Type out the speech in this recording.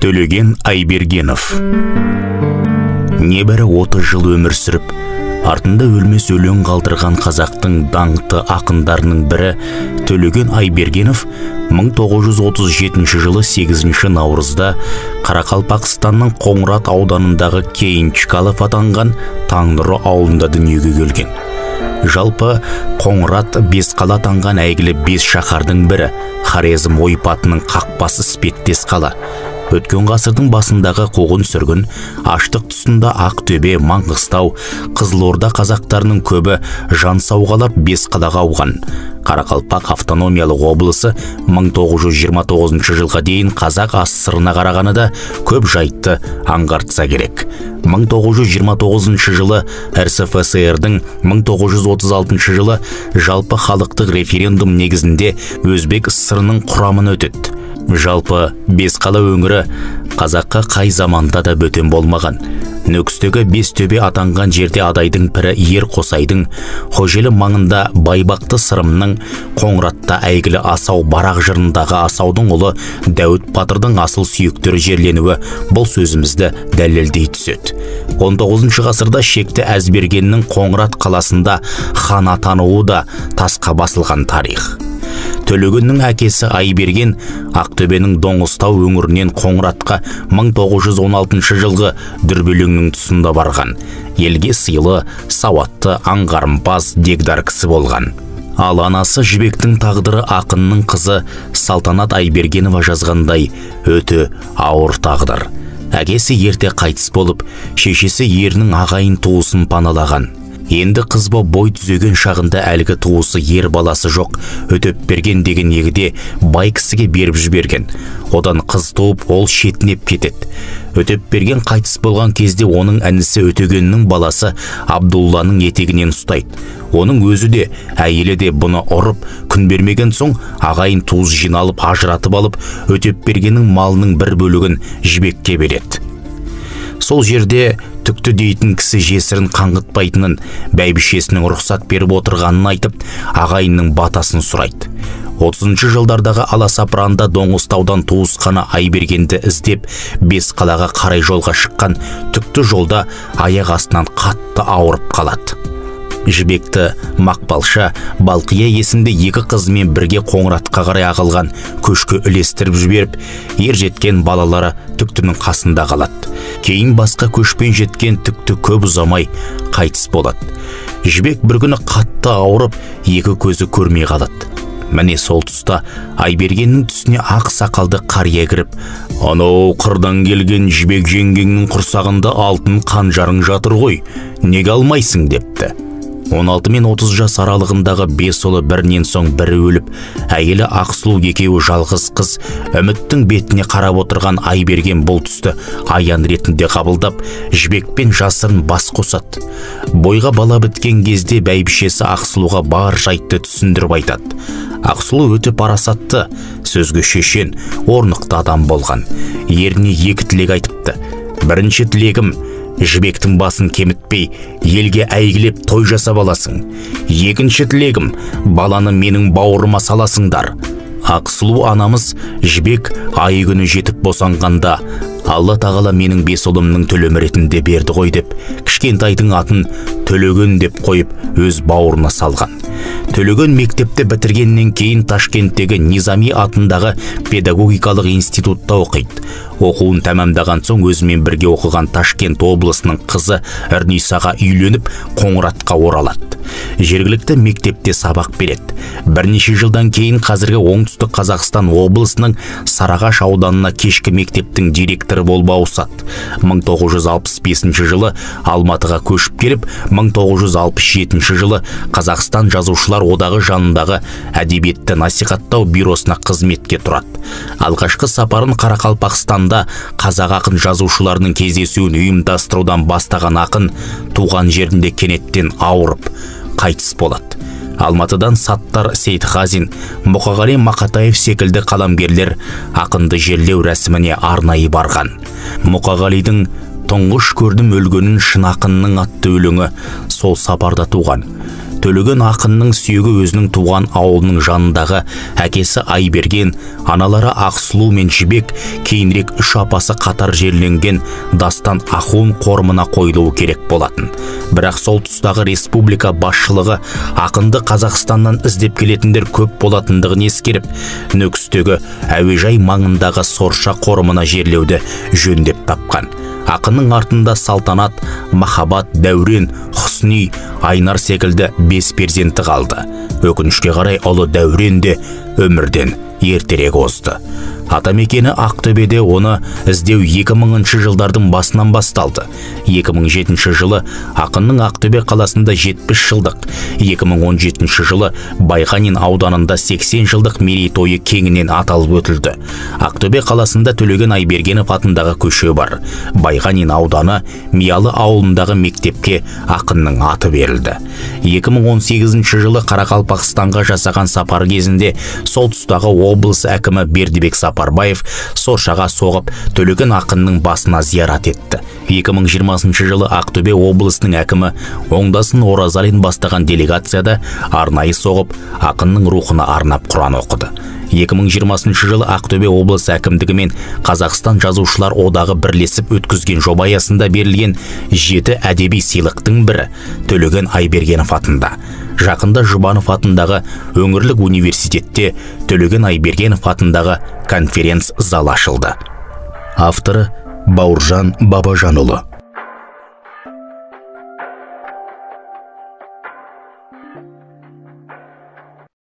Төлеген Айбергенов. Небәрі 30 жыл өмір сүріп, артында өлмес өлең қалдырған қазақтың даңқты ақындарының бірі Төлеген Айбергенов 1937 жылы 8 наурызда Қарақалпақстанның Қоңырат ауданындағы Кейінчкалов атанған Таңнұры ауылында дүниеге келген. Жалпы Қоңырат Бесқала атанған әйгілі бес шаһардың бірі, Хорезм ойпатының қақпасы іспеттес қала. Өткен ғасырдың басындағы қуғын-сүргін, аштық тұсында Ақтөбе, Маңғыстау, Қызылорда қазақтарының көбі жан сауғалап Бесқалаға ауған. Қарақалпақ автономиялық облысы 1929 жылға дейін қазақ АССР-ына қарағаны да көп жайтты аңғартса керек. 1929 жылы РСФСР-дің 1936 жылы жалпы халықтық референдум негізінде Өзбек ССР-ның құрамын өтеді. Жалпы Бесқала өңірі қазаққа қай заманда да бөтен болмаған. Нөкістегі Бестөбе атанған жерде адайдың пірі Ер Қосайдың, Хожелі маңында Байбақты Сырымның, Қоңыратта әйгілі Асау Барақ жырындағы Асаудың ұлы Дәуіт батырдың асыл сүйектері жерленуі бұл сөзімізді дәлелдей түседі. 19 ғасырда шекті Әзбергеннің Қоңырат қаласында хан атануы да тасқа басылған тарих. Төлегеннің әкесі Айберген Ақтөбенің Доңызтау өңірінен Қоңыратқа 1916 жылғы дүрбелеңнің тұсында барған. Елге сыйлы, сауатты, аңғарымпаз, дегдар кісі болған. Ал анасы Жібектің тағдыры ақынның қызы Салтанат Айбергенова жазғандай өте ауыр тағдыр. Әкесі ерте қайтыс болып, шешесі ерінің ағайын туысын паналаған. Енді қыз боп бой түзеген шағында әлгі туысы ер баласы жоқ, Өтепберген деген егде бай кісіге беріп жіберген. Одан қыз туып, ол шетінеп кетеді. Өтепберген қайтыс болған кезде оның інісі Өтегеннің баласы Абдулланың етегінен ұстайды. Оның өзі де, әйелі де бұны ұрып, күн бермеген соң ағайын туыс жиналып ажыратып алып, Өтепбергеннің малының бір бөлігін Жібекке береді. Сол жерде түкті дейтін кісі жесірін қаңғытпайтынын, бәйбішесінің рұқсат беріп отырғанын айтып, ағайынның батасын сұрайды. 30 жылдардағы аласапыранда Доңызтаудан туысқаны Айбергенді іздеп, Бесқалаға қарай жолға шыққан түкті жолда аяқ астынан қатты ауырып қалады. Жібекті Мақпалша, Балқия есімді екі қызымен бірге Қоңыратқа қарай ағылған көшке үлестіріп жіберіп, ер жеткен балалары түктінің қасында қалады. Кейін басқа көшпен жеткен түкті көп ұзамай қайтыс болады. Жібек бір күні қатты ауырып, екі көзі көрмей қалады. Міне сол тұста Айбергеннің түсіне ақ сақалды қария кіріп, «Анау қырдан келген Жібек жеңгеңнің құрсағында алтын қанжарың жатыр ғой, неге алмайсың?» депті. 16 мен 30 жас аралығындағы бес ұлы бірінен соң бірі өліп, әйелі Ақсұлу екеуі жалғыз қыз Үміттің бетіне қарап отырған Айберген бұл түсті аян ретінде қабылдап, Жібекпен жасырын бас қосады. Бойға бала біткен кезде бәйбішесі Ақсұлуға бар жайтты түсіндіріп айтады. Ақсұлу өте парасатты, сөзге шешен, орнықты адам болған. Еріне екі тілек айтыпты. Бірінші тілегім Жібектің басын кемітпей, елге әйгілеп той жасап аласың. Екінші тілегім, баланы менің бауырыма саласыңдар. Ақсұлу анамыз Жібек айы күні жетіп босанғанда, Алла тағала менің бес ұлымның төлемі ретінде берді ғой деп, кішкентайдың атын Төлеген деп қойып, өз бауырына салған. Төлеген мектепті бітіргеннен кейін Ташкенттегі Низами атындағы педагогикалық институтта оқиды. Оқуын тәмамдаған соң өзімен бірге оқыған Ташкент облысының қызы Үрнисаға үйленіп, Қоңыратқа оралады. Жергілікті мектепте сабақ береді. Бірнеше жылдан кейін қазіргі Оңтүстік Қазақстан облысының Сарыағаш ауданына кешкі мектептің директоры болып ауысады. 1965 жылы Алматыға көшіп келіп, 1967 жылы Қазақстан Жазушылар одағы жанындағы әдебиетті насихаттау бюросына қызметке тұрады. Алғашқы сапарын Қарақалпақстанда қазақ ақын жазушыларының кездесуін ұйымдастырудан бастаған ақын туған жерінде кенеттен ауырып қайтыс болады. Алматыдан Саттар Сейтхазин, Мұқағали Мақатаев секілді қаламгерлер ақынды жерлеу рәсіміне арнайы барған. Мұқағалидың «Тұңғыш көрдім өлгенін шын ақынның» атты өлеңі сол сапарда туған. Төлеген ақынның сүйегі өзінің туған ауылының жанындағы әкесі Айберген, аналары Ақсұлу мен Жібек, кейінірек үш апасы қатар жерленген Дастан Ахун қорымына қойылуы керек болатын. Бірақ сол тұстағы республика басшылығы ақынды Қазақстаннан іздеп келетіндер көп болатындығын ескеріп, Нүкістегі әуежай маңындағы Сорша қорымына жерлеуді жөндеп тапқан. Ақынның артында Салтанат, Махаббат, Дәурен, Хұсни, Айнар секілді 5 перзенті қалды. Өкінішке қарай, ұлы Дәурен де өмірден ертерек озды. Атамекені Ақтөбеде оны іздеу 2000 жылдардың басынан басталды. 2007 жылы ақынның Ақтөбе қаласында 70 жылдық, 2017 жылы Байғанин ауданында 80 жылдық мерейтойы кеңінен аталып өтілді. Ақтөбе қаласында Төлеген Айбергенов атындағы көше бар. Байғанин ауданы Миялы ауылындағы мектепке ақынның аты берілді. 2018 жылы Қарақалпақстанға жасаған сапар кезінде сол тұстағы облыс әкімі Бердібек Сапарбаев Соршаға соғып, Төлеген ақынның басына зиярат етті. 2020 жылы Ақтөбе облысының әкімі Оңдасын Оразалин бастаған делегацияда арнайы соғып, ақынның рухына арнап Құран оқыды. 2020 жылы Ақтөбе облысы әкімдігі мен Қазақстан Жазушылар одағы бірлесіп өткізген жоба аясында берілген 7 әдеби сыйлықтың бірі Төлеген Айбергенов атында. Жақында Жұбанов атындағы өңірлік университетте Төлеген Айбергенов атындағы конференц зал ашылды. Авторы Бауыржан Бабажанұлы.